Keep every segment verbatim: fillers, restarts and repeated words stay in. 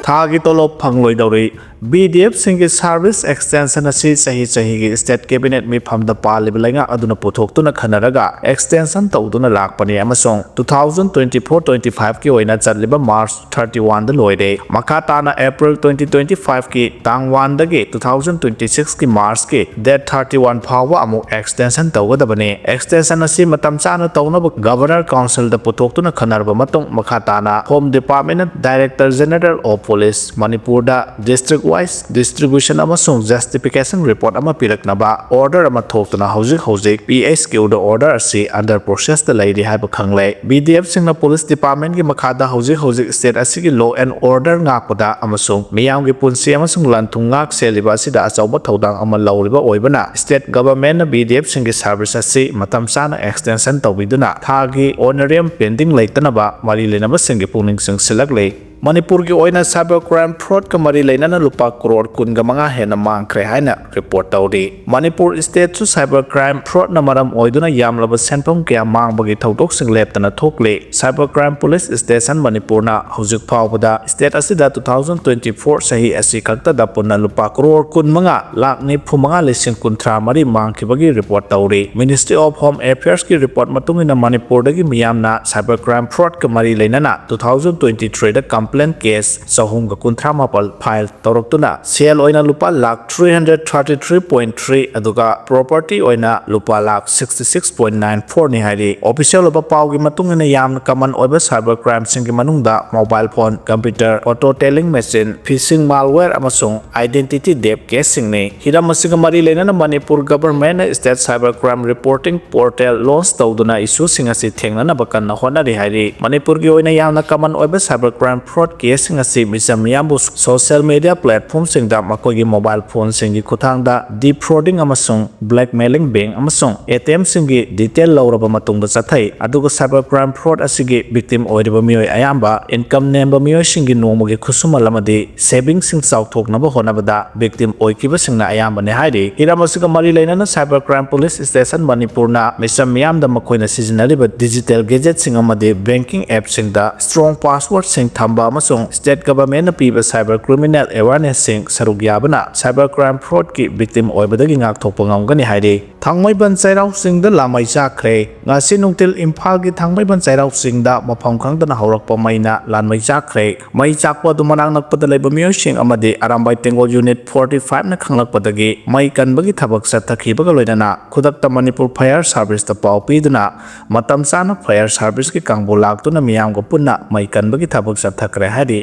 ꯊꯥꯒꯤ ꯇꯣꯂꯣꯞ ꯐꯪꯂꯣꯏꯗꯧꯔꯤ꯫ ꯕꯤ ꯗꯤ ꯑꯦꯐꯁꯤꯡꯒꯤ service extension ꯑꯁꯤ ꯆꯍꯤ ꯆꯍꯤꯒꯤ ꯁ꯭ꯇꯦꯠ ꯀꯦꯕꯤꯅꯦꯠ ꯃꯤꯐꯝꯗ ꯄꯥꯜꯂꯤꯕ ꯂꯩꯉꯥꯛ ꯑꯗꯨꯅ ꯄꯨꯊꯣꯛꯇꯨꯅ ꯈꯟꯅꯔꯒ ꯑꯦꯛꯁꯇꯦꯟꯁꯟ ꯇꯧꯗꯨꯅ ꯂꯥꯛꯄꯅꯤ ꯑꯃꯁꯨꯡ two thousand twenty four twenty five ꯀꯤ ꯑꯣꯏꯅ ꯆꯠꯂꯤꯕ ꯃꯥꯔꯆ thirty one ꯗ ꯂꯣꯏꯔꯦ꯫ ꯃꯈꯥ ꯇꯥꯅ ꯑꯦꯄ꯭ꯔꯤꯜ twenty twenty five ꯀꯤ ꯇꯥꯡ one ꯗꯒꯤ two thousand twenty six ꯀꯤ ꯃꯥꯔꯆ ꯀꯤ date thirty one ꯐꯥꯎꯕ ꯑꯃꯨꯛ ꯑꯦꯛꯁꯇꯦꯟꯁꯟ ꯇꯧꯒꯗꯕꯅꯤ꯫ ꯑꯦꯛꯁꯇꯦꯟꯁꯟ ꯑꯁꯤ ꯃꯇꯝ ꯆꯥꯅ ꯇꯧꯅꯕ ꯒꯚꯔꯅꯔ ꯀꯥꯎꯟꯁꯤꯜꯗ ꯄꯨꯊꯣꯛꯇꯨꯅ ꯈꯟꯅꯔꯕ ꯃꯇꯨꯡ, ꯃꯈꯥ ꯇꯥꯅ ꯍꯣꯝ ꯗꯤꯄꯥꯔꯠꯃꯦꯟꯅ ꯗꯥꯏꯔꯦꯛꯇꯔ ꯖꯦꯅꯔꯦꯜ ꯑꯣꯐ ꯄꯨꯂꯤꯁ ꯃꯅꯤꯄꯨꯔꯗ district wise distribution ꯑꯃꯁꯨꯡ justification report ꯑꯃ ꯄꯤꯔꯛꯅꯕ order ꯑꯃ ꯊꯣꯛꯇꯨꯅ ꯍꯧꯖꯤꯛ ꯍꯧꯖꯤꯛ P H Q ꯗ order ꯑꯁꯤ under process ꯇ ꯂꯩꯔꯤ ꯍꯥꯏꯕ ꯈꯪꯂꯦ꯫ B D F ꯁꯤꯡꯅ ꯄꯨꯂꯤꯁ ꯗꯤꯄꯥꯔꯠꯃꯦꯟꯒꯤ ꯃꯈꯥꯗ ꯍꯧꯖꯤꯛ ꯍꯧꯖꯤꯛ ꯁ꯭ꯇꯦꯠ ꯑꯁꯤꯒꯤ law and order ꯉꯥꯛꯄꯗ ꯑꯃꯁꯨꯡ ꯃꯤꯌꯥꯝꯒꯤ ꯄꯨꯟꯁꯤ ꯑꯃꯁꯨꯡ ꯂꯟ ꯊꯨꯝ ꯉꯥꯛ ꯁꯦꯜꯂꯤꯕ ꯑꯁꯤꯗ ꯑꯆꯧꯕ ꯊꯧꯗꯥꯡ ꯑꯃ ꯂꯧꯔꯤꯕ ꯑꯣꯏꯕꯅ, ꯁ꯭ꯇꯦꯠ ꯒꯚꯔꯟꯃꯦꯟꯠꯅ B D F ꯁꯤꯡꯒꯤ ꯁꯔꯚꯤꯁ ꯑꯁꯤ ꯃꯇꯝ ꯆꯥꯅ extension ꯇꯧꯕꯤꯗꯨꯅ ꯊꯥꯒꯤ honorarium pending ꯂꯩꯇꯅꯕ ꯃꯔꯤ ꯂꯩꯅꯕꯁꯤꯡꯒꯤ ꯄꯨꯛꯅꯤꯡ ꯆꯤꯡꯁꯤꯜꯂꯛꯂꯤ꯫ ꯃꯅꯤꯄꯨꯔꯒꯤ ꯑꯣꯏꯅ cyber crime fraud ꯀ ꯃꯔꯤ ꯂꯩꯅꯅ ꯂꯨꯄꯥ ꯀ꯭ꯔꯣꯔ ꯀꯨꯟꯒ ꯃꯉꯥ ꯍꯦꯟꯅ ꯃꯥꯡꯈ꯭ꯔꯦ ꯍꯥꯏꯅ report ꯇꯧꯔꯤ꯫ ꯃꯅꯤꯄꯨꯔ state ꯁꯨ cyber crime fraud ꯅ ꯃꯔꯝ ꯑꯣꯏꯗꯨꯅ ꯌꯥꯝꯂꯕ ꯁꯦꯟꯐꯝ ꯀꯌꯥ ꯃꯥꯡꯕꯒꯤ ꯊꯧꯗꯣꯛꯁꯤꯡ ꯂꯦꯞꯇꯅ ꯊꯣꯛꯂꯤ꯫ Cyber Crime Police Station ꯃꯅꯤꯄꯨꯔꯅ ꯍꯧꯖꯤꯛ ꯐꯥꯎꯕꯗ state ꯑꯁꯤꯗ two thousand twenty four ꯆꯍꯤ ꯑꯁꯤ ꯈꯛꯇꯗ ꯄꯨꯟꯅ ꯂꯨꯄꯥ ꯀ꯭ꯔꯣꯔ ꯀꯨꯟꯃꯉꯥ ꯂꯥꯈ ꯅꯤꯐꯨ ꯃꯉꯥ ꯂꯤꯁꯤꯡ ꯀꯨꯟꯊ꯭ꯔꯥ ꯃꯔꯤ ꯃꯥꯡꯈꯤꯕꯒꯤ report ꯇꯧꯔꯤ꯫ Ministry of Home Affairs ꯀꯤ report ꯃꯇꯨꯡ ꯏꯟꯅ ꯃꯅꯤꯄꯨꯔꯗꯒꯤ ꯃꯤꯌꯥꯝꯅ cyber crime fraud ꯀ ꯃꯔꯤ ꯂꯩꯅꯅ two thousand twenty three ꯗ complaint case ꯆꯍꯨꯝꯒ ꯀꯨꯟꯊ꯭ꯔꯥ ꯃꯥꯄꯜ file ꯇꯧꯔꯛꯇꯨꯅ ꯁꯦꯜ ꯑꯣꯏꯅ ꯂꯨꯄꯥ lakh three hundred thirty three point three ꯑꯗꯨꯒ property ꯑꯣꯏꯅ ꯂꯨꯄꯥ lakh sixty six point nine four ꯅꯤ ꯍꯥꯏꯔꯤ꯫ Official ꯑꯣꯏꯕ ꯄꯥꯎꯒꯤ ꯃꯇꯨꯡ ꯏꯟꯅ ꯌꯥꯝꯅ common ꯑꯣꯏꯕ cyber crime ꯁꯤꯡꯒꯤ ꯃꯅꯨꯡꯗ mobile phone, computer, auto tailing machine, phishing malware ꯑꯃꯁꯨꯡ identity theft case ꯁꯤꯡꯅꯤ꯫ ꯍꯤꯔꯝ ꯑꯁꯤꯒ ꯃꯔꯤ ꯂꯩꯅꯅ ꯃꯅꯤꯄꯨꯔ government ꯅ state cyber crime reporting portal launch ꯇꯧꯗꯨꯅ issue ꯁꯤꯡ ꯑꯁꯤ ꯊꯦꯡꯅꯅꯕ ꯀꯟꯅ ꯍꯣꯠꯅꯔꯤ ꯍꯥꯏꯔꯤ꯫ ꯃꯅꯤꯄꯨꯔꯒꯤ ꯑꯣꯏꯅ ꯌꯥꯝꯅ common ꯑꯣꯏꯕ cyber crime fraud case ꯁꯤꯡ ꯑꯁꯤ ꯃꯤꯆꯝ ꯃꯤꯌꯥꯝꯕꯨ social media platform ꯁꯤꯡꯗ ꯃꯈꯣꯏꯒꯤ mobile phone ꯁꯤꯡꯒꯤ ꯈꯨꯠꯊꯥꯡꯗ defrauding ꯑꯃꯁꯨꯡ blackmailing, bank ꯑꯃꯁꯨꯡ A T M ꯁꯤꯡꯒꯤ detail ꯂꯧꯔꯕ ꯃꯇꯨꯡꯗ ꯆꯠꯊꯩ꯫ ꯑꯗꯨꯒ cyber crime fraud ꯑꯁꯤꯒꯤ victim ꯑꯣꯏꯔꯤꯕ ꯃꯤꯑꯣꯏ ꯑꯌꯥꯝꯕ income ꯅꯦꯝꯕ ꯃꯤꯑꯣꯏꯁꯤꯡꯒꯤ ꯅꯣꯡꯃꯒꯤ ꯈꯨꯠꯁꯨꯃꯟ ꯑꯃꯗꯤ saving ꯁꯤꯡ ꯆꯥꯎꯊꯣꯛꯅꯕ ꯍꯣꯠꯅꯕꯗ victim ꯑꯣꯏꯈꯤꯕꯁꯤꯡꯅ ꯑꯌꯥꯝꯕꯅꯤ ꯍꯥꯏꯔꯤ꯫ ꯍꯤꯔꯝ ꯑꯁꯤꯒ ꯃꯔꯤ ꯂꯩꯅꯅ Cyber Crime Police Station ꯃꯅꯤꯄꯨꯔꯅ ꯃꯤꯆꯝ ꯃꯤꯌꯥꯝꯗ ꯃꯈꯣꯏꯅ ꯁꯤꯖꯤꯟꯅꯔꯤꯕ digital gadget ꯁꯤꯡ ꯑꯃꯗꯤ banking app ꯁꯤꯡꯗ strong password ꯁꯤꯡ ꯊꯝꯕ ꯑꯃꯁꯨꯡ state governmentꯅ ꯄꯤꯕ cyber criminal awarenessꯁꯤꯡ ꯁꯔꯨꯛ ꯌꯥꯕꯅ cyber crime fraudꯀꯤ victim ꯑꯣꯏꯕꯗꯒꯤ ꯉꯥꯛꯊꯣꯛꯄ ꯉꯝꯒꯅꯤ ꯍꯥꯏꯔꯤ꯫ ꯊꯥꯡꯃꯩꯕꯟ ꯆꯩꯔꯥꯎ ꯆꯤꯡꯗ ꯂꯥꯟꯃꯩ ꯆꯥꯛꯈ꯭ꯔꯦ꯫ ꯉꯁꯤ ꯅꯨꯡꯊꯤꯜ ꯏꯝꯐꯥꯜꯒꯤ ꯊꯥꯡꯃꯩꯕꯟ ꯆꯩꯔꯥꯎ ꯆꯤꯡꯗ ꯃꯐꯝ ꯈꯪꯗꯅ ꯍꯧꯔꯛꯄ ꯃꯩꯅ ꯂꯥꯟꯃꯩ ꯆꯥꯛꯈ꯭ꯔꯦ꯫ ꯃꯩ ꯆꯥꯛꯄ ꯑꯗꯨ ꯃꯅꯥꯛ ꯅꯛꯄꯗ ꯂꯩꯕ ꯃꯤꯑꯣꯏꯁꯤꯡ ꯑꯃꯗꯤ ꯑꯔꯥꯝꯕꯥꯏ ꯇꯦꯡꯒꯣꯜ unit forty fiveꯅ ꯈꯪꯂꯛꯄꯗꯒꯤ ꯃꯩ ꯀꯟꯕꯒꯤ ꯊꯕꯛ ꯆꯠꯊꯈꯤꯕꯒ ꯂꯣꯏꯅꯅ ꯈꯨꯗꯛꯇ ꯃꯅꯤꯄꯨꯔ Fire Serviceꯇ ꯄꯥꯎ ꯄꯤꯗꯨꯅ ꯃꯇꯝ ꯆꯥꯅ Fire Serviceꯀꯤ ꯀꯥꯡꯕꯨ ꯂꯥꯛꯇꯨꯅ ꯃꯤꯌꯥꯝꯒ ꯄꯨꯟꯅ ꯃꯩ ꯀꯟꯕꯒꯤ ꯊꯕꯛ ꯆꯠꯊꯈ꯭ꯔꯦ ꯍꯥꯏꯔꯤ꯫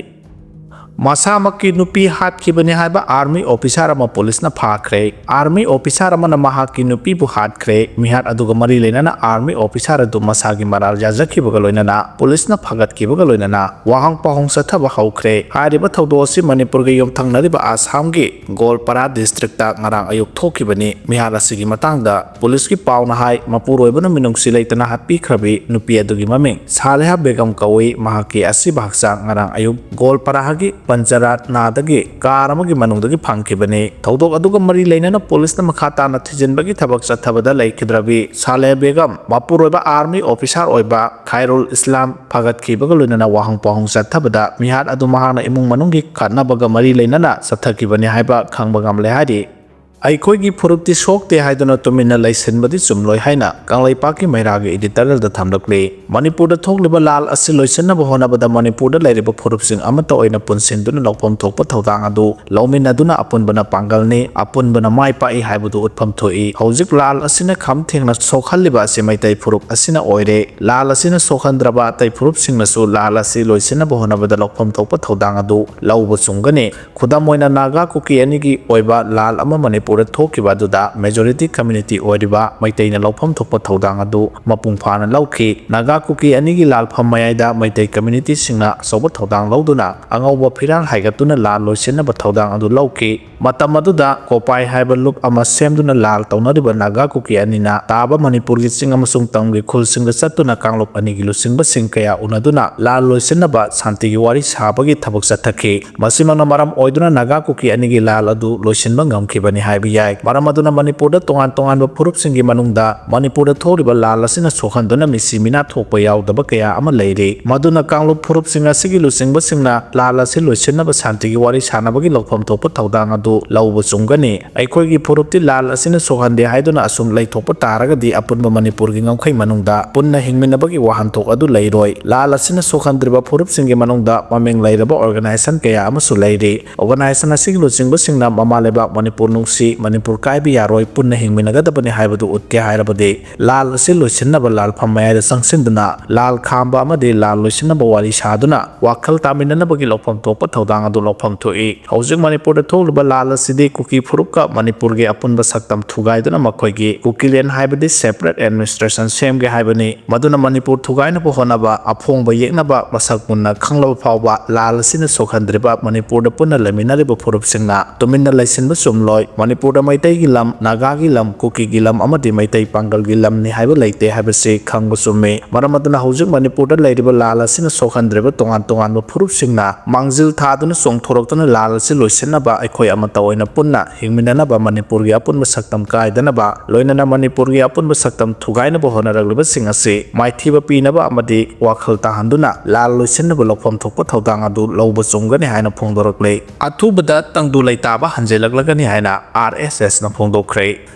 ꯃꯁꯥꯃꯛꯀꯤ ꯅꯨꯄꯤ ꯍꯥꯠꯈꯤꯕꯅꯤ ꯍꯥꯏꯕ army officer ꯑꯃ ꯄꯨꯂꯤꯁꯅ ꯐꯥꯈ꯭ꯔꯦ꯫ Army officer ꯑꯃꯅ ꯃꯍꯥꯛꯀꯤ ꯅꯨꯄꯤꯕꯨ ꯍꯥꯠꯈ꯭ꯔꯦ꯫ ꯃꯤꯍꯥꯠ ꯑꯗꯨꯒ ꯃꯔꯤ ꯂꯩꯅꯅ army officer ꯑꯗꯨ ꯃꯁꯥꯒꯤ ꯃꯔꯥꯜ ꯌꯥꯖꯈꯤꯕꯒ ꯂꯣꯏꯅꯅ ꯄꯨꯂꯤꯁꯅ ꯐꯥꯒꯠꯈꯤꯕꯒ ꯂꯣꯏꯅꯅ ꯋꯥꯍꯪ ꯄꯥꯎꯍꯪ ꯆꯠꯊꯕ ꯍꯧꯈ꯭ꯔꯦ꯫ ꯍꯥꯏꯔꯤꯕ ꯊꯧꯗꯣꯛ ꯑꯁꯤ ꯃꯅꯤꯄꯨꯔꯒ ꯌꯨꯝꯊꯪꯅꯔꯤꯕ ꯑꯁꯥꯝꯒꯤ ꯒꯣꯜꯄꯥꯔꯥ districtꯇ ꯉꯔꯥꯡ ꯑꯌꯨꯛ ꯊꯣꯛꯈꯤꯕꯅꯤ꯫ ꯃꯤꯍꯥꯠ ꯑꯁꯤꯒꯤ ꯃꯇꯥꯡꯗ ꯄꯨꯂꯤꯁꯀꯤ ꯄꯥꯎꯅ ꯍꯥꯏ, ꯃꯄꯨꯔꯣꯏꯕꯅ ꯃꯤꯅꯨꯡꯁꯤ ꯂꯩꯇꯅ ꯍꯥꯠꯄꯤꯈ꯭ꯔꯕꯤ ꯅꯨꯄꯤ ꯑꯗꯨꯒꯤ ꯃꯃꯤꯡ ꯁꯥꯂꯦꯍꯥ ꯕꯦꯒꯝ ꯀꯧꯏ꯫ ꯃꯍꯥꯛꯀꯤ ꯑꯁꯤꯕ ꯍꯛꯆꯥꯡ ꯉꯔꯥꯡ ꯑꯌꯨꯛ ꯒꯣꯜꯄꯥꯔꯥꯒꯤ ꯄꯟꯆꯔꯥꯠꯅꯥꯗꯒꯤ ꯀꯥꯔ ꯑꯃꯒꯤ ꯃꯅꯨꯡꯗꯒꯤ ꯐꯪꯈꯤꯕꯅꯤ꯫ ꯊꯧꯗꯣꯛ ꯑꯗꯨꯒ ꯃꯔꯤ ꯂꯩꯅꯅ ꯄꯨꯂꯤꯁꯅ ꯃꯈꯥ ꯇꯥꯅ ꯊꯤꯖꯤꯟꯕꯒꯤ ꯊꯕꯛ ꯆꯠꯊꯕꯗ ꯂꯩꯈꯤꯗ꯭ꯔꯕꯤ ꯁꯥꯂꯦꯍꯥ ꯕꯦꯒꯝ ꯃꯄꯨꯔꯣꯏꯕ army officer ꯑꯣꯏꯕ ꯈꯥꯏꯔꯨꯜ ꯏꯁꯂꯥꯝ ꯐꯥꯒꯠꯈꯤꯕꯒ ꯂꯣꯏꯅꯅ ꯋꯥꯍꯪ ꯄꯥꯎꯍꯪ ꯆꯠꯊꯕꯗ ꯃꯤꯍꯥꯠ ꯑꯗꯨ ꯃꯍꯥꯛꯅ ꯏꯃꯨꯡ ꯃꯅꯨꯡꯒꯤ ꯈꯠꯅꯕꯒ ꯃꯔꯤ ꯂꯩꯅꯅ ꯆꯠꯊꯈꯤꯕꯅꯤ ꯍꯥꯏꯕ ꯈꯪꯕ ꯉꯝꯂꯦ ꯍꯥꯏꯔꯤ꯫ ꯑꯩꯈꯣꯏꯒꯤ ꯐꯨꯔꯨꯞꯇꯤ ꯁꯣꯛꯇꯦ ꯍꯥꯏꯗꯨꯅ ꯇꯨꯃꯤꯟꯅ ꯂꯩꯁꯤꯟꯕꯗꯤ ꯆꯨꯝꯂꯣꯏ ꯍꯥꯏꯅ ꯀꯪꯂꯩꯄꯥꯛꯀꯤ ꯃꯩꯔꯥꯒꯤ editorialꯗ ꯊꯝꯂꯛꯂꯤ꯫ ꯃꯅꯤꯄꯨꯔꯗ ꯊꯣꯛꯂꯤꯕ ꯂꯥꯜ ꯑꯁꯤ ꯂꯣꯏꯁꯤꯟꯅꯕ ꯍꯣꯠꯅꯕꯗ ꯃꯅꯤꯄꯨꯔꯗ ꯂꯩꯔꯤꯕ ꯐꯨꯔꯨꯞꯁꯤꯡ ꯑꯃꯠꯇ ꯑꯣꯏꯅ ꯄꯨꯟꯁꯤꯟꯗꯨꯅ ꯂꯧꯐꯝ ꯊꯣꯛꯄ ꯊꯧꯗꯥꯡ ꯑꯗꯨ ꯂꯧꯃꯤꯟꯅꯗꯨꯅ ꯑꯄꯨꯟꯕꯅ ꯄꯥꯡꯒꯜꯅꯤ, ꯑꯄꯨꯟꯕꯅ ꯃꯥꯏ ꯄꯥꯛꯏ ꯍꯥꯏꯕꯗꯨ ꯎꯠꯐꯝ ꯊꯣꯛꯏ꯫ ꯍꯧꯖꯤꯛ ꯂꯥꯜ ꯑꯁꯤꯅ ꯈꯝ ꯊꯦꯡꯅ ꯁꯣꯛꯍꯜꯂꯤꯕ ꯑꯁꯤ ꯃꯩꯇꯩ ꯐꯨꯔꯨꯞ ꯑꯁꯤꯅ ꯑꯣꯏꯔꯦ꯫ ꯂꯥꯜ ꯑꯁꯤꯅ ꯁꯣꯛꯍꯟꯗ꯭ꯔꯕ ꯑꯇꯩ ꯐꯨꯔꯨꯞꯁꯤꯡꯅꯁꯨ ꯂꯥꯜ ꯑꯁꯤ ꯂꯣꯏꯁꯤꯟꯅꯕ ꯍꯣꯠꯅꯕꯗ ꯂꯧꯐꯝ ꯊꯣꯛꯄ ꯊꯧꯗꯥꯡ ꯑꯗꯨ ꯂꯧꯕ ꯆꯨꯝꯒꯅꯤ꯫ ꯈꯨꯗꯝ ꯑꯣꯏꯅ ꯅꯥꯒꯥ ꯀꯨꯀꯤ ꯑꯅꯤꯒꯤ ꯑꯣꯏꯕ ꯂꯥꯜ ꯑꯃ ꯃꯅꯤꯄꯨꯔꯗ ꯊꯣꯛꯈꯤꯕ ꯑꯗꯨꯗ majority community ꯑꯣꯏꯔꯤꯕ ꯃꯩꯇꯩꯅ ꯂꯧꯐꯝ ꯊꯣꯛꯄ ꯊꯧꯗꯥꯡ ꯑꯗꯨ ꯃꯄꯨꯡ ꯐꯥꯅ ꯂꯧꯈꯤ꯫ ꯅꯥꯒꯥ ꯀꯨꯀꯤ ꯑꯅꯤꯒꯤ ꯂꯥꯜꯐꯝ ꯃꯌꯥꯏꯗ ꯃꯩꯇꯩ communityꯁꯤꯡꯅ ꯑꯆꯧꯕ ꯊꯧꯗꯥꯡ ꯂꯧꯗꯨꯅ ꯑꯉꯧꯕ ꯐꯤꯔꯥꯜ ꯍꯥꯏꯒꯠꯇꯨꯅ ꯂꯥꯜ ꯂꯣꯏꯁꯤꯟꯅꯕ ꯊꯧꯗꯥꯡ ꯑꯗꯨ ꯂꯧꯈꯤ꯫ ꯃꯇꯝ ꯑꯗꯨꯗ ꯀꯣꯄꯥꯏ ꯍꯥꯏꯕ ꯂꯨꯞ ꯑꯃ ꯁꯦꯝꯗꯨꯅ ꯂꯥꯜ ꯇꯧꯅꯔꯤꯕ ꯅꯥꯒꯥ ꯀꯨꯀꯤ ꯑꯅꯤꯅ ꯇꯥꯕ ꯃꯅꯤꯄꯨꯔꯒꯤ ꯆꯤꯡ ꯑꯃꯁꯨꯡ ꯇꯝꯒꯤ ꯈꯨꯜꯁꯤꯡꯗ ꯆꯠꯇꯨꯅ ꯀꯥꯡꯂꯨꯞ ꯑꯅꯤꯒꯤ ꯂꯨꯆꯤꯡꯕꯁꯤꯡ ꯀꯌꯥ ꯎꯅꯗꯨꯅ ꯂꯥꯜ ꯂꯣꯏꯁꯤꯟꯅꯕ ꯁꯥꯟꯇꯤꯒꯤ ꯋꯥꯔꯤ ꯁꯥꯕꯒꯤ ꯊꯕꯛ ꯆꯠꯊꯈꯤ꯫ ꯃꯁꯤꯃꯛꯅ ꯃꯔꯝ ꯑꯣꯏꯗꯨꯅ ꯅꯥꯒꯥ ꯀꯨꯀꯤ ꯑꯅꯤꯒꯤ ꯂꯥꯜ ꯑꯗꯨ ꯂꯣꯏꯁꯤꯟꯕ ꯉꯝꯈꯤꯕꯅꯤ ꯍꯥꯏ꯫ ꯌꯥꯏ꯫ ꯃꯔꯝ ꯑꯗꯨꯅ ꯃꯅꯤꯄꯨꯔꯗ ꯇꯣꯉꯥꯟ ꯇꯣꯉꯥꯟꯕ ꯐꯨꯔꯨꯞꯁꯤꯡꯒꯤ ꯃꯅꯨꯡꯗ ꯃꯅꯤꯄꯨꯔꯗ ꯊꯣꯛꯂꯤꯕ ꯂꯥꯜ ꯑꯁꯤꯅ ꯁꯣꯛꯍꯟꯗꯨꯅ ꯃꯤꯁꯤ ꯃꯤꯅꯥ ꯊꯣꯛꯄ ꯌꯥꯎꯗꯕ ꯀꯌꯥ ꯑꯃ ꯂꯩꯔꯤ꯫ ꯃꯗꯨꯅ ꯀꯥꯡꯂꯨꯞ ꯐꯨꯔꯨꯞꯁꯤꯡ ꯑꯁꯤꯒꯤ ꯂꯨꯆꯤꯡꯕꯁꯤꯡꯅ ꯂꯥꯜ ꯑꯁꯤ ꯂꯣꯏꯁꯤꯟꯅꯕ ꯁꯥꯟꯇꯤꯒꯤ ꯋꯥꯔꯤ ꯁꯥꯟꯅꯕꯒꯤ ꯂꯧꯐꯝ ꯊꯣꯛꯄ ꯊꯧꯗꯥꯡ ꯑꯗꯨ ꯂꯧꯕ ꯆꯨꯝꯒꯅꯤ꯫ ꯑꯩꯈꯣꯏꯒꯤ ꯐꯨꯔꯨꯞꯇꯤ ꯂꯥꯜ ꯑꯁꯤꯅ ꯁꯣꯛꯍꯟꯗꯦ ꯍꯥꯏꯗꯨꯅ ꯑꯁꯨꯝ ꯂꯩꯊꯣꯛꯄ ꯇꯥꯔꯒꯗꯤ ꯑꯄꯨꯟꯕ ꯃꯅꯤꯄꯨꯔꯒꯤ ꯉꯝꯈꯩ ꯃꯅꯨꯡꯗ ꯄꯨꯟꯅ ꯍꯤꯡꯃꯤꯟꯅꯕꯒꯤ ꯋꯥꯍꯟꯊꯣꯛ ꯑꯗꯨ ꯂꯩꯔꯣꯏ꯫ ꯂꯥꯜ ꯑꯁꯤꯅ ꯁꯣꯛꯍꯟꯗ꯭ꯔꯤꯕ ꯐꯨꯔꯨꯞꯁꯤꯡꯒꯤ ꯃꯅꯨꯡꯗ ꯃꯃꯤꯡ ꯂꯩꯔꯕ organization ꯀꯌꯥ ꯑꯃꯁꯨ ꯂꯩꯔꯤ꯫ Organization ꯑꯁꯤꯒꯤ ꯂꯨꯆꯤꯡꯕꯁꯤꯡꯅ ꯃꯃꯥ ꯂꯩꯕꯥꯛ ꯃꯅꯤꯄꯨꯔ ꯅꯨꯡꯁꯤ, ꯃꯅꯤꯄꯨꯔ ꯀꯥꯏꯕ ꯌꯥꯔꯣꯏ, ꯄꯨꯟꯅ ꯍꯤꯡꯃꯤꯟꯅꯒꯗꯕꯅꯤ ꯍꯥꯏꯕꯗꯨ ꯎꯠꯀꯦ ꯍꯥꯏꯔꯕꯗꯤ ꯂꯥꯜ ꯑꯁꯤ ꯂꯣꯏꯁꯤꯟꯅꯕ ꯂꯥꯜꯐꯝ ꯃꯌꯥꯏꯗ ꯆꯪꯁꯤꯟꯗꯨꯅ ꯂꯥꯜ ꯈꯥꯝꯕ ꯑꯃꯗꯤ ꯂꯥꯜ ꯂꯣꯏꯁꯤꯟꯅꯕ ꯋꯥꯔꯤ ꯁꯥꯗꯨꯅ ꯋꯥꯈꯜ ꯇꯥꯃꯤꯟꯅꯅꯕꯒꯤ ꯂꯧꯐꯝ ꯊꯣꯛꯄ ꯊꯧꯗꯥꯡ ꯑꯗꯨ ꯂꯧꯐꯝ ꯊꯣꯛꯏ꯫ ꯍꯧꯖꯤꯛ ꯃꯅꯤꯄꯨꯔꯗ ꯊꯣꯛꯂꯤꯕ ꯂꯥꯜ ꯑꯁꯤꯗꯤ ꯀꯨꯀꯤ ꯐꯨꯔꯨꯞꯀ ꯃꯅꯤꯄꯨꯔꯒꯤ ꯑꯄꯨꯟꯕ ꯁꯛꯇꯝ ꯊꯨꯒꯥꯏꯗꯨꯅ ꯃꯈꯣꯏꯒꯤ ꯀꯨꯀꯤꯂꯦꯟ ꯍꯥꯏꯕꯗꯤ separate administration ꯁꯦꯝꯒꯦ ꯍꯥꯏꯕꯅꯤ꯫ ꯃꯗꯨꯅ ꯃꯅꯤꯄꯨꯔ ꯊꯨꯒꯥꯏꯅꯕ ꯍꯣꯠꯅꯕ, ꯑꯐꯣꯡꯕ ꯌꯦꯛꯅꯕ ꯃꯁꯛ ꯃꯨꯟꯅ ꯈꯪꯂꯕ ꯐꯥꯎꯕ ꯂꯥꯜ ꯑꯁꯤꯅ ꯁꯣꯛꯍꯟꯗ꯭ꯔꯤꯕ ꯃꯅꯤꯄꯨꯔꯗ ꯄꯨꯟꯅ ꯂꯩꯃꯤꯟꯅꯔꯤꯕ ꯐꯨꯔꯨꯞꯁꯤꯡꯅ ꯇꯨꯃꯤꯟꯅ ꯂꯩꯁꯤꯟꯕ ꯆꯨꯝꯂꯣꯏ꯫ ꯃꯅꯤꯄꯨꯔꯗ ꯃꯩꯇꯩꯒꯤ ꯂꯝ, ꯅꯥꯒꯥꯒꯤ ꯂꯝ, ꯀꯨꯀꯤꯒꯤ ꯂꯝ ꯑꯃꯗꯤ ꯃꯩꯇꯩ ꯄꯥꯡꯒꯜꯒꯤ ꯂꯝꯅꯤ ꯍꯥꯏꯕ ꯂꯩꯇꯦ ꯍꯥꯏꯕꯁꯤ ꯈꯪꯕ ꯆꯨꯝꯃꯤ꯫ ꯃꯔꯝ ꯑꯗꯨꯅ ꯍꯧꯖꯤꯛ ꯃꯅꯤꯄꯨꯔꯗ ꯂꯩꯔꯤꯕ ꯂꯥꯜ ꯑꯁꯤꯅ ꯁꯣꯛꯍꯟꯗ꯭ꯔꯤꯕ ꯇꯣꯉꯥꯟ ꯇꯣꯉꯥꯟꯕ ꯐꯨꯔꯨꯞꯁꯤꯡꯅ ꯃꯥꯡꯖꯤꯜ ꯊꯥꯗꯨꯅ ꯆꯣꯡꯊꯣꯔꯛꯇꯨꯅ ꯂꯥꯜ ꯑꯁꯤ ꯂꯣꯏꯁꯤꯟꯅꯕ ꯑꯩꯈꯣꯏ ꯑꯃꯠꯇ ꯑꯣꯏꯅ ꯄꯨꯟꯅ ꯍꯤꯡꯃꯤꯟꯅꯅꯕ, ꯃꯅꯤꯄꯨꯔꯒꯤ ꯑꯄꯨꯟꯕ ꯁꯛꯇꯝ ꯀꯥꯏꯗꯅꯕ, ꯂꯣꯏꯅꯅ ꯃꯅꯤꯄꯨꯔꯒꯤ ꯑꯄꯨꯟꯕ ꯁꯛꯇꯝ ꯊꯨꯒꯥꯏꯅꯕ ꯍꯣꯠꯅꯔꯛꯂꯤꯕꯁꯤꯡ ꯑꯁꯤ ꯃꯥꯏꯊꯤꯕ ꯄꯤꯅꯕ ꯑꯃꯗꯤ ꯋꯥꯈꯜ ꯇꯥꯍꯟꯗꯨꯅ ꯂꯥꯜ ꯂꯣꯏꯁꯤꯟꯅꯕ ꯂꯧꯐꯝ ꯊꯣꯛꯄ ꯊꯧꯗꯥꯡ ꯑꯗꯨ ꯂꯧꯕ ꯆꯨꯝꯒꯅꯤ ꯍꯥꯏꯅ ꯐꯣꯡꯗꯣꯔꯛꯂꯤ꯫ ꯑꯊꯨꯕꯗ ꯇꯪꯗꯨ ꯂꯩꯇꯥꯕ ꯍꯟꯖꯤꯜꯂꯛꯂꯒꯅꯤ ꯍꯥꯏꯅ RSSꯅ ꯐꯣꯡꯗꯣꯛꯈ꯭ꯔꯦ꯫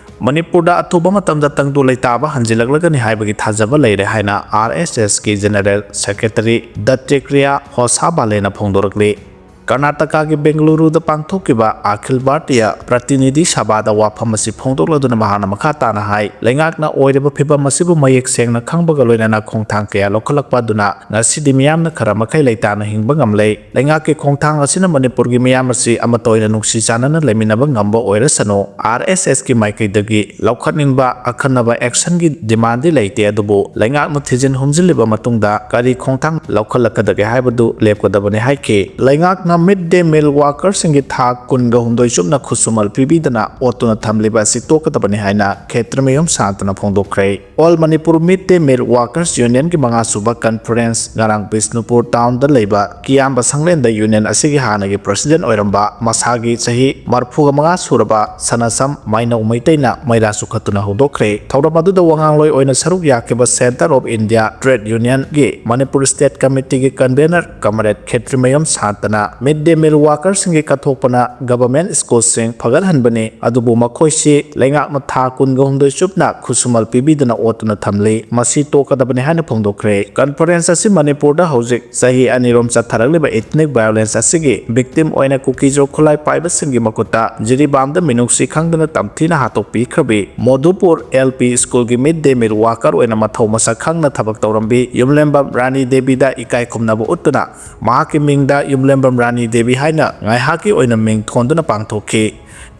ꯃꯅꯤꯄꯨꯔꯗ ꯑꯊꯨꯕ ꯃꯇꯝꯗ ꯇꯪꯗꯨ ꯂꯩꯇꯥꯕ ꯍꯟꯖꯤꯜꯂꯛꯂꯒꯅꯤ ꯍꯥꯏꯕꯒꯤ ꯊꯥꯖꯕ ꯂꯩꯔꯦ ꯍꯥꯏꯅ RSSꯀꯤ General Secretary ꯗꯠꯇꯦꯀ꯭ꯔꯤꯌꯥ ꯍꯣꯁꯥꯕꯥꯂꯦꯅ ꯐꯣꯡꯗꯣꯔꯛꯂꯤ꯫ ꯀꯔꯅꯥꯇꯀꯥꯒꯤ ꯕꯦꯡꯒꯂꯨꯔꯨꯗ ꯄꯥꯡꯊꯣꯛꯈꯤꯕ ꯑꯈꯤꯜ ꯚꯥꯔꯇꯤꯌꯥ ꯄ꯭ꯔꯇꯤꯅꯤꯙꯤ ꯁꯚꯥꯗ ꯋꯥꯐꯝ ꯑꯁꯤ ꯐꯣꯡꯗꯣꯛꯂꯗꯨꯅ ꯃꯍꯥꯛꯅ ꯃꯈꯥ ꯇꯥꯅ ꯍꯥꯏ, ꯂꯩꯉꯥꯛꯅ ꯑꯣꯏꯔꯤꯕ ꯐꯤꯚꯝ ꯑꯁꯤꯕꯨ ꯃꯌꯦꯛ ꯁꯦꯡꯅ ꯈꯪꯕꯒ ꯂꯣꯏꯅꯅ ꯈꯣꯡꯊꯥꯡ ꯀꯌꯥ ꯂꯧꯈꯠꯂꯛꯄ ꯑꯗꯨꯅ ꯉꯁꯤꯗꯤ ꯃꯤꯌꯥꯝꯅ ꯈꯔ ꯃꯈꯩ ꯂꯩꯇꯥꯅ ꯍꯤꯡꯕ ꯉꯝꯂꯦ꯫ ꯂꯩꯉꯥꯛꯀꯤ ꯈꯣꯡꯊꯥꯡ ꯑꯁꯤꯅ ꯃꯅꯤꯄꯨꯔꯒꯤ ꯃꯤꯌꯥꯝ ꯑꯁꯤ ꯑꯃꯠꯇ ꯑꯣꯏꯅ ꯅꯨꯡꯁꯤ ꯆꯥꯟꯅꯅ ꯂꯩꯃꯤꯟꯅꯕ ꯉꯝꯕ ꯑꯣꯏꯔꯁꯅꯨ꯫ RSSꯀꯤ ꯃꯥꯏꯀꯩꯗꯒꯤ ꯂꯧꯈꯠꯅꯤꯡꯕ ꯑꯈꯟꯅꯕ actionꯒꯤ demandꯗꯤ ꯂꯩꯇꯦ, ꯑꯗꯨꯕꯨ ꯂꯩꯉꯥꯛꯅ ꯊꯤꯖꯤꯟ ꯍꯨꯝꯖꯤꯜꯂꯤꯕ ꯃꯇꯨꯡꯗ ꯀꯔꯤ ꯈꯣꯡꯊꯥꯡ ꯂꯧꯈꯠꯂꯛꯀꯗꯒꯦ ꯍꯥꯏꯕꯗꯨ ꯂꯦꯞꯀꯗꯕꯅꯤ ꯍꯥꯏꯈꯤ꯫ ꯂꯩꯉꯥꯛꯅ Mid Day Meal Workersꯁꯤꯡꯒꯤ ꯊꯥ ꯀꯨꯟꯒ ꯍꯨꯝꯗꯣꯏ ꯆꯨꯞꯅ ꯈꯨꯠꯁꯨꯃꯜ ꯄꯤꯕꯤꯗꯅ ꯑꯣꯠꯇꯨꯅ ꯊꯝꯂꯤꯕ ꯑꯁꯤ ꯇꯣꯛꯀꯗꯕꯅꯤ ꯍꯥꯏꯅ ꯈꯦꯇ꯭ꯔꯤꯃꯌꯨꯝ ꯁꯥꯟꯇꯅ ꯐꯣꯡꯗꯣꯛꯈ꯭ꯔꯦ꯫ All Manipur Mid Day Meal Workers Unionꯒꯤ ꯃꯉꯥ ꯁꯨꯕ conference ꯉꯔꯥꯡ ꯕꯤꯁꯅꯨꯄꯨꯔ townꯗ ꯂꯩꯕ ꯀꯤꯌꯥꯝꯕ ꯁꯪꯂꯦꯟꯗ union ꯑꯁꯤꯒꯤ ꯍꯥꯟꯅꯒꯤ president ꯑꯣꯏꯔꯝꯕ ꯃꯁꯥꯒꯤ ꯆꯍꯤ ꯃꯔꯐꯨꯒ ꯃꯉꯥ ꯁꯨꯔꯕ ꯁꯅꯥꯁꯝ ꯃꯥꯏꯅꯧ ꯃꯩꯇꯩꯅ ꯃꯩꯔꯥ ꯆꯨꯈꯠꯇꯨꯅ ꯍꯧꯗꯣꯛꯈ꯭ꯔꯦ꯫ ꯊꯧꯔꯝ ꯑꯗꯨꯗ ꯋꯥꯉꯥꯡꯂꯣꯏ ꯑꯣꯏꯅ ꯁꯔꯨꯛ ꯌꯥꯈꯤꯕ Centre of India Trade Unionꯒꯤ Manipur state committeeꯒꯤ convener comrade Khetrimayum ꯁꯥꯟꯇꯅ Mid Day Meal Workersꯁꯤꯡꯒꯤ ꯀꯠꯊꯣꯛꯄꯅ government schoolꯁꯤꯡ ꯐꯒꯠꯍꯟꯕꯅꯤ, ꯑꯗꯨꯕꯨ ꯃꯈꯣꯏꯁꯤ ꯂꯩꯉꯥꯛꯅ ꯊꯥ ꯀꯨꯟꯒ ꯍꯨꯝꯗꯣꯏ ꯆꯨꯞꯅ ꯈꯨꯠꯁꯨꯃꯜ ꯄꯤꯕꯤꯗꯅ ꯑꯣꯠꯇꯨꯅ ꯊꯝꯂꯤ, ꯃꯁꯤ ꯇꯣꯛꯀꯗꯕꯅꯤ ꯍꯥꯏꯅ ꯐꯣꯡꯗꯣꯛꯈ꯭ꯔꯦ꯫ Conference ꯑꯁꯤ ꯃꯅꯤꯄꯨꯔꯗ ꯍꯧꯖꯤꯛ ꯆꯍꯤ ꯑꯅꯤꯔꯣꯝ ꯆꯠꯊꯔꯛꯂꯤꯕ ethnic violence ꯑꯁꯤꯒꯤ victim ꯑꯣꯏꯅ ꯀꯨꯀꯤꯖꯣ ꯈꯨꯠꯂꯥꯏ ꯄꯥꯏꯕꯁꯤꯡꯒꯤ ꯃꯈꯨꯠꯇ ꯖꯤꯔꯤꯕꯥꯝꯗ ꯃꯤꯅꯨꯡꯁꯤ ꯈꯪꯗꯅ ꯇꯝꯊꯤꯅ ꯍꯥꯠꯇꯣꯛꯄꯤꯈ꯭ꯔꯕꯤ ꯃꯣꯗꯨꯄꯨꯔ L P Schoolꯒꯤ Mid Day Meal Worker ꯑꯣꯏꯅ ꯃꯊꯧ ꯃꯁꯛ ꯈꯪꯅ ꯊꯕꯛ ꯇꯧꯔꯝꯕꯤ ꯌꯨꯝꯂꯦꯝꯕꯝ ꯔꯥꯅꯤ ꯗꯦꯕꯤꯗ ꯏꯀꯥꯏ ꯈꯨꯝꯅꯕ ꯎꯠꯇꯨꯅ ꯃꯍꯥꯛꯀꯤ ꯃꯤꯡꯗ ꯌꯨꯝꯂꯦꯝꯕꯝ ꯔꯥꯅꯤ ꯗꯦꯕꯤ ꯍꯥꯏꯅ ꯉꯥꯏꯍꯥꯛꯀꯤ ꯑꯣꯏꯅ ꯃꯤꯡ ꯊꯣꯟꯗꯨꯅ ꯄꯥꯡꯊꯣꯛꯈꯤ꯫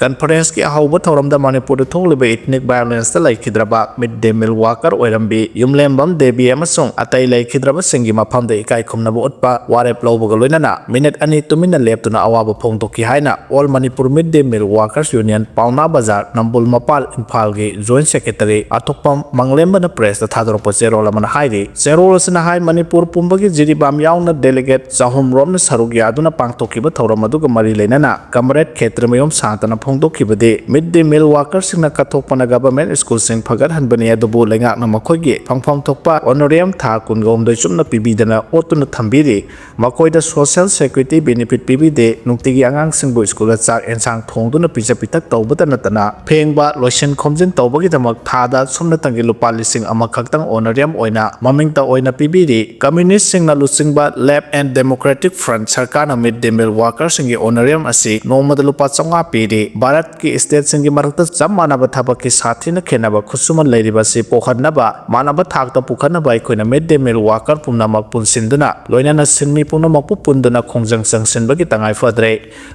Conferenceꯀꯤ ꯑꯍꯧꯕ ꯊꯧꯔꯝꯗ ꯃꯅꯤꯄꯨꯔꯗ ꯊꯣꯛꯂꯤꯕ ethnic violenceꯇ ꯂꯩꯈꯤꯗ꯭ꯔꯕ Mid Day Meal Worker ꯑꯣꯏꯔꯝꯕꯤ ꯌꯨꯝꯂꯦꯝꯕꯝ Devi ꯑꯃꯁꯨꯡ ꯑꯇꯩ ꯂꯩꯈꯤꯗ꯭ꯔꯕꯁꯤꯡꯒꯤ ꯃꯐꯝꯗ ꯏꯀꯥꯏ ꯈꯨꯝꯅꯕ ꯎꯠꯄ ꯋꯥꯔꯦꯞ ꯂꯧꯕꯒ ꯂꯣꯏꯅꯅ minute ꯑꯅꯤ ꯇꯨꯃꯤꯟꯅ ꯂꯦꯞꯇꯨꯅ ꯑꯋꯥꯕ ꯐꯣꯡꯗꯣꯛꯈꯤ ꯍꯥꯏꯅ All Manipur Mid Day Meal Workers Union ꯄꯥꯎꯅꯥ ꯕꯖꯥꯔ ꯅꯝꯕꯨꯜ ꯃꯄꯥꯜ ꯏꯝꯐꯥꯜꯒꯤ joint secretary ꯑꯊꯣꯛꯄꯝ ꯃꯪꯂꯦꯝꯕꯅ pressꯇ ꯊꯥꯗꯣꯔꯛꯄ ꯆꯦꯔꯣꯜ ꯑꯃꯅ ꯍꯥꯏꯔꯤ꯫ ꯆꯦꯔꯣꯜ ꯑꯁꯤꯅ ꯍꯥꯏ, ꯃꯅꯤꯄꯨꯔ ꯄꯨꯝꯕꯒꯤ ꯖꯤꯔꯤꯕꯥꯝ ꯌꯥꯎꯅ delegate ꯆꯍꯨꯝ ꯔꯣꯝꯅ ꯁꯔꯨꯛ ꯌꯥꯗꯨꯅ ꯄꯥꯡꯊꯣꯛꯈꯤꯕ ꯊꯧꯔꯝ ꯑꯗꯨꯒ ꯃꯔꯤ ꯂꯩꯅꯅ comrade ꯈꯦꯇ꯭ꯔꯤꯃꯌꯨꯝ ꯁꯥꯟꯇꯅ ꯐꯣꯡꯗꯣꯛꯈꯤꯕꯗꯤ Mid Day Meal Workerꯁꯤꯡꯅ ꯀꯠꯊꯣꯛꯄꯅ government schoolꯁꯤꯡ ꯐꯒꯠꯍꯟꯕꯅꯤ, ꯑꯗꯨꯕꯨ ꯂꯩꯉꯥꯛꯅ ꯃꯈꯣꯏꯒꯤ ꯐꯪꯐꯝ ꯊꯣꯛꯄ honorarium ꯊꯥ ꯀꯨꯟꯒ ꯍꯨꯝꯗꯣꯏ ꯆꯨꯞꯅ ꯄꯤꯕꯤꯗꯅ ꯑꯣꯠꯇꯨꯅ ꯊꯝꯕꯤꯔꯤ꯫ ꯃꯈꯣꯏꯗ social security benefit ꯄꯤꯕꯤꯗꯦ꯫ ꯅꯨꯡꯇꯤꯒꯤ ꯑꯉꯥꯡꯁꯤꯡꯕꯨ schoolꯗ ꯆꯥꯛ ꯑꯦꯟꯁꯥꯡ ꯊꯣꯡꯗꯨꯅ ꯄꯤꯖ ꯄꯤꯊꯛ ꯇꯧꯕꯇ ꯅꯠꯇꯅ ꯐꯦꯡꯕ, ꯂꯣꯏꯁꯤꯟ ꯈꯣꯝꯖꯤꯟ ꯇꯧꯕꯒꯤꯗꯃꯛ ꯊꯥꯗ ꯁꯨꯞꯅꯇꯪꯒꯤ ꯂꯨꯄꯥ ꯂꯤꯁꯤꯡ ꯑꯃꯈꯛꯇꯪ honorarium ꯑꯣꯏꯅ ꯃꯃꯤꯡꯇ ꯑꯣꯏꯅ ꯄꯤꯕꯤꯔꯤ꯫ Communistꯁꯤꯡꯅ ꯂꯨꯆꯤꯡꯕ Left and Democratic Front ꯁꯔꯀꯥꯔꯅ Mid Day Meal Workerꯁꯤꯡꯒꯤ honorarium ꯑꯁꯤ ꯅꯣꯡꯃꯗ ꯂꯨꯄꯥ ꯆꯥꯝꯃꯉꯥ ꯄꯤꯔꯤ꯫ ꯚꯥꯔꯠꯀꯤ ꯁ꯭ꯇꯦꯠꯁꯤꯡꯒꯤ ꯃꯔꯛꯇ ꯆꯞ ꯃꯥꯟꯅꯕ ꯊꯕꯛꯀꯤ ꯁꯥꯊꯤꯅ ꯈꯦꯠꯅꯕ ꯈꯨꯠꯁꯨꯃꯟ ꯂꯩꯔꯤꯕ ꯑꯁꯤ ꯄꯣꯛꯍꯟꯅꯕ, ꯃꯥꯟꯅꯕ ꯊꯥꯛꯇ ꯄꯨꯈꯠꯅꯕ ꯑꯩꯈꯣꯏꯅ ꯃꯤꯗ ꯗꯦ ꯃꯤꯜ ꯋꯥꯀꯔ ꯄꯨꯝꯅꯃꯛ ꯄꯨꯟꯁꯤꯟꯗꯨꯅ, ꯂꯣꯏꯅꯅ ꯁꯤꯟꯃꯤ ꯄꯨꯝꯅꯃꯛꯄꯨ ꯄꯨꯟꯗꯨꯅ ꯈꯣꯡꯖꯪ ꯆꯪꯁꯤꯟꯕꯒꯤ ꯇꯉꯥꯏ ꯐꯗ꯭ꯔꯦ꯫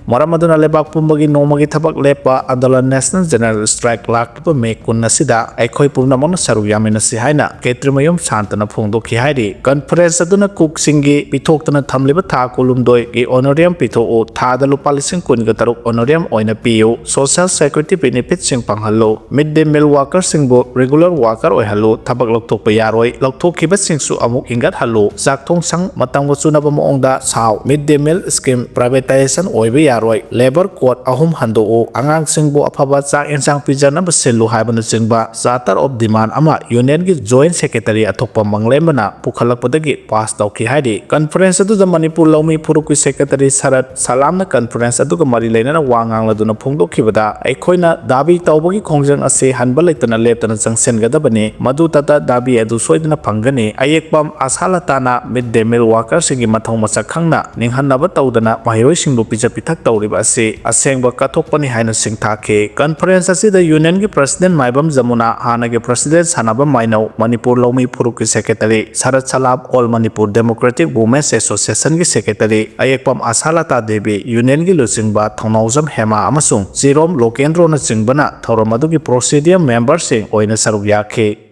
ꯃꯔꯝ ꯑꯗꯨꯅ ꯂꯩꯕꯥꯛ ꯄꯨꯝꯕꯒꯤ ꯅꯣꯡꯃꯒꯤ ꯊꯕꯛ ꯂꯦꯞꯄ ꯑꯟꯗꯣꯂꯟ, ꯅꯦꯁꯅꯦꯜ ꯖꯦꯅꯔꯦꯜ ꯁ꯭ꯇ꯭ꯔꯥꯏꯛ, ꯂꯥꯛꯂꯤꯕ ꯃꯦ ꯀꯨꯟ ꯑꯁꯤꯗ ꯑꯩꯈꯣꯏ ꯄꯨꯝꯅꯃꯛꯅ ꯁꯔꯨꯛ ꯌꯥꯃꯤꯟꯅꯁꯤ ꯍꯥꯏꯅ ꯈꯦꯇ꯭ꯔꯤꯃꯌꯨꯝ ꯁꯥꯟꯇꯅ ꯐꯣꯡꯗꯣꯛꯈꯤ ꯍꯥꯏꯔꯤ꯫ ꯀꯟꯐꯔꯦꯟꯁ ꯑꯗꯨꯅ ꯀꯨꯛꯁꯤꯡꯒꯤ ꯄꯤꯊꯣꯛꯇꯨꯅ ꯊꯝꯂꯤꯕ ꯊꯥ ꯀꯨꯟꯍꯨꯝꯗꯣꯏꯒꯤ ꯑꯣꯅꯔꯤꯌꯝ ꯄꯤꯊꯣꯛꯎ, ꯊꯥꯗ ꯂꯨꯄꯥ ꯂꯤꯁꯤꯡ ꯀꯨꯟꯒ ꯇꯔꯨꯛ ꯑꯣꯅꯔꯤꯌꯝ ꯑꯣꯏꯅ ꯄꯤꯌꯨ, ꯁꯣꯁꯤꯌꯦꯜ ꯁꯦꯀ꯭ꯌꯨꯔꯤꯇꯤ ꯕꯦꯅꯤꯐꯤꯠꯁꯤꯡ ꯐꯪꯍꯜꯂꯨ, ꯃꯤꯗ ꯗꯦ ꯃꯤꯜ ꯋꯥꯀꯔꯁꯤꯡꯕꯨ ꯔꯤꯒꯨꯂꯔ ꯋꯥꯀꯔ ꯑꯣꯏꯍꯜꯂꯨ, ꯊꯕꯛ ꯂꯧꯊꯣꯛꯄ ꯌꯥꯔꯣꯏ, ꯂꯧꯊꯣꯛꯈꯤꯕꯁꯤꯡꯁꯨ ꯑꯃꯨꯛ ꯍꯤꯡꯒꯠꯍꯜꯂꯨ, ꯆꯥꯛꯊꯣꯡ ꯁꯪ ꯃꯇꯝꯒ ꯆꯨꯅꯕ ꯃꯑꯣꯡꯗ ꯁꯥꯎ, ꯃꯤꯗ ꯗꯦ ꯃꯤꯜ ꯁ꯭ꯀꯤꯝ ꯄ꯭ꯔꯥꯏꯚꯦꯇꯥꯏꯖꯦꯁꯟ ꯑꯣꯏꯕ ꯌꯥꯔꯣꯏ, ꯂꯦꯕꯔ ꯀꯣꯗ ꯑꯍꯨꯝ ꯍꯟꯗꯣꯛꯎ, ꯑꯉꯥꯡꯁꯤꯡꯕꯨ ꯑꯐꯕ ꯆꯥꯛ ꯌꯦꯟꯁꯥꯡ ꯄꯤꯖꯅꯕ ꯁꯤꯜꯂꯨ ꯍꯥꯏꯕꯅꯆꯤꯡꯕ ꯆꯥꯔꯇꯔ ꯑꯣꯐ ꯗꯤꯃꯥꯟ ꯑꯃ ꯌꯨꯅꯤꯌꯟꯒꯤ ꯖꯣꯏꯟ ꯁꯦꯀ꯭ꯔꯦꯇꯔꯤ ꯑꯊꯣꯛꯄ ꯃꯪꯂꯦꯝꯕꯅ ꯄꯨꯈꯠꯂꯛꯄꯗꯒꯤ ꯄꯥꯁ ꯇꯧꯈꯤ ꯍꯥꯏꯔꯤ꯫ ꯀꯟꯐꯔꯦꯟꯁ ꯑꯗꯨꯗ ꯃꯅꯤꯄꯨꯔ ꯂꯧꯃꯤ ꯐꯨꯔꯨꯞꯀꯤ ꯁꯦꯀ꯭ꯔꯦꯇꯔꯤ ꯁꯔꯠ ꯁꯂꯥꯝꯅ ꯀꯟꯐꯔꯦꯟꯁ ꯑꯗꯨꯒ ꯃꯔꯤ ꯂꯩꯅꯅ ꯋꯥ ꯉꯥꯡꯂꯗꯨꯅ ꯐꯣꯡꯗꯣꯛꯈꯤꯕꯗ, ꯑꯩꯈꯣꯏꯅ ꯗꯥꯕꯤ ꯇꯧꯕꯒꯤ ꯈꯣꯡꯖꯪ ꯑꯁꯤ ꯍꯟꯕ ꯂꯩꯇꯅ ꯂꯦꯞꯇꯅ ꯆꯪꯁꯤꯟꯒꯗꯕꯅꯤ꯫ ꯃꯗꯨꯇꯇ ꯗꯥꯕꯤ ꯑꯗꯨ ꯁꯣꯏꯗꯅ ꯐꯪꯒꯅꯤ꯫ ꯑꯌꯦꯛꯄꯝ ꯑꯁꯥꯂꯇꯥꯅ ꯃꯤꯗ ꯗꯦ ꯃꯤꯜ ꯋꯥꯀꯔꯁꯤꯡꯒꯤ ꯃꯊꯧ ꯃꯁꯛ ꯈꯪꯅ ꯅꯤꯡꯍꯟꯅꯕ ꯇꯧꯗꯅ ꯃꯍꯩꯔꯣꯏꯁꯤꯡꯕꯨ ꯄꯤꯖ ꯄꯤꯊꯛ ꯇꯧꯔꯤꯕ ꯑꯁꯤ ꯑꯁꯦꯡꯕ ꯀꯠꯊꯣꯛꯄꯅꯤ ꯍꯥꯏꯅ ꯁꯤꯡꯊꯥꯈꯤ꯫ ꯀꯟꯐꯔꯦꯟꯁ ꯑꯁꯤꯗ ꯌꯨꯅꯤꯌꯟꯒꯤ ꯄ꯭ꯔꯁꯤꯗꯦꯟ ꯃꯥꯏꯕꯝ ꯖꯃꯨꯅꯥ, ꯍꯥꯟꯅꯒꯤ ꯄ꯭ꯔꯁꯤꯗꯦꯟ ꯁꯥꯟꯅꯕ ꯃꯥꯏꯅꯧ, ꯃꯅꯤꯄꯨꯔ ꯂꯧꯃꯤ ꯐꯨꯔꯨꯞꯀꯤ secretary Sarat Salam, all Manipur democratic women's ꯑꯦꯁꯣꯁꯤꯌꯦꯁꯟꯒꯤ ꯁꯦꯀ꯭ꯔꯦꯇꯔꯤ ꯑꯌꯦꯛꯄꯝ ꯑꯁꯥꯂꯇꯥ ꯗꯦꯕꯤ, ꯌꯨꯅꯤꯌꯟꯒꯤ ꯂꯨꯆꯤꯡꯕ ꯊꯧꯅꯥꯎꯖꯝ ꯍꯦꯃꯥ ꯑꯃꯁꯨꯡ ꯆꯤꯔꯣꯝ ꯂꯣꯀꯦꯟꯗ꯭ꯔꯣꯅꯆꯤꯡꯕꯅ ꯊꯧꯔꯝ ꯑꯗꯨꯒꯤ ꯄ꯭ꯔꯣꯁꯤꯗꯤꯌꯝ ꯃꯦꯝꯕꯔꯁꯤꯡ ꯑꯣꯏꯅ ꯁꯔꯨꯛ ꯌꯥꯈꯤ꯫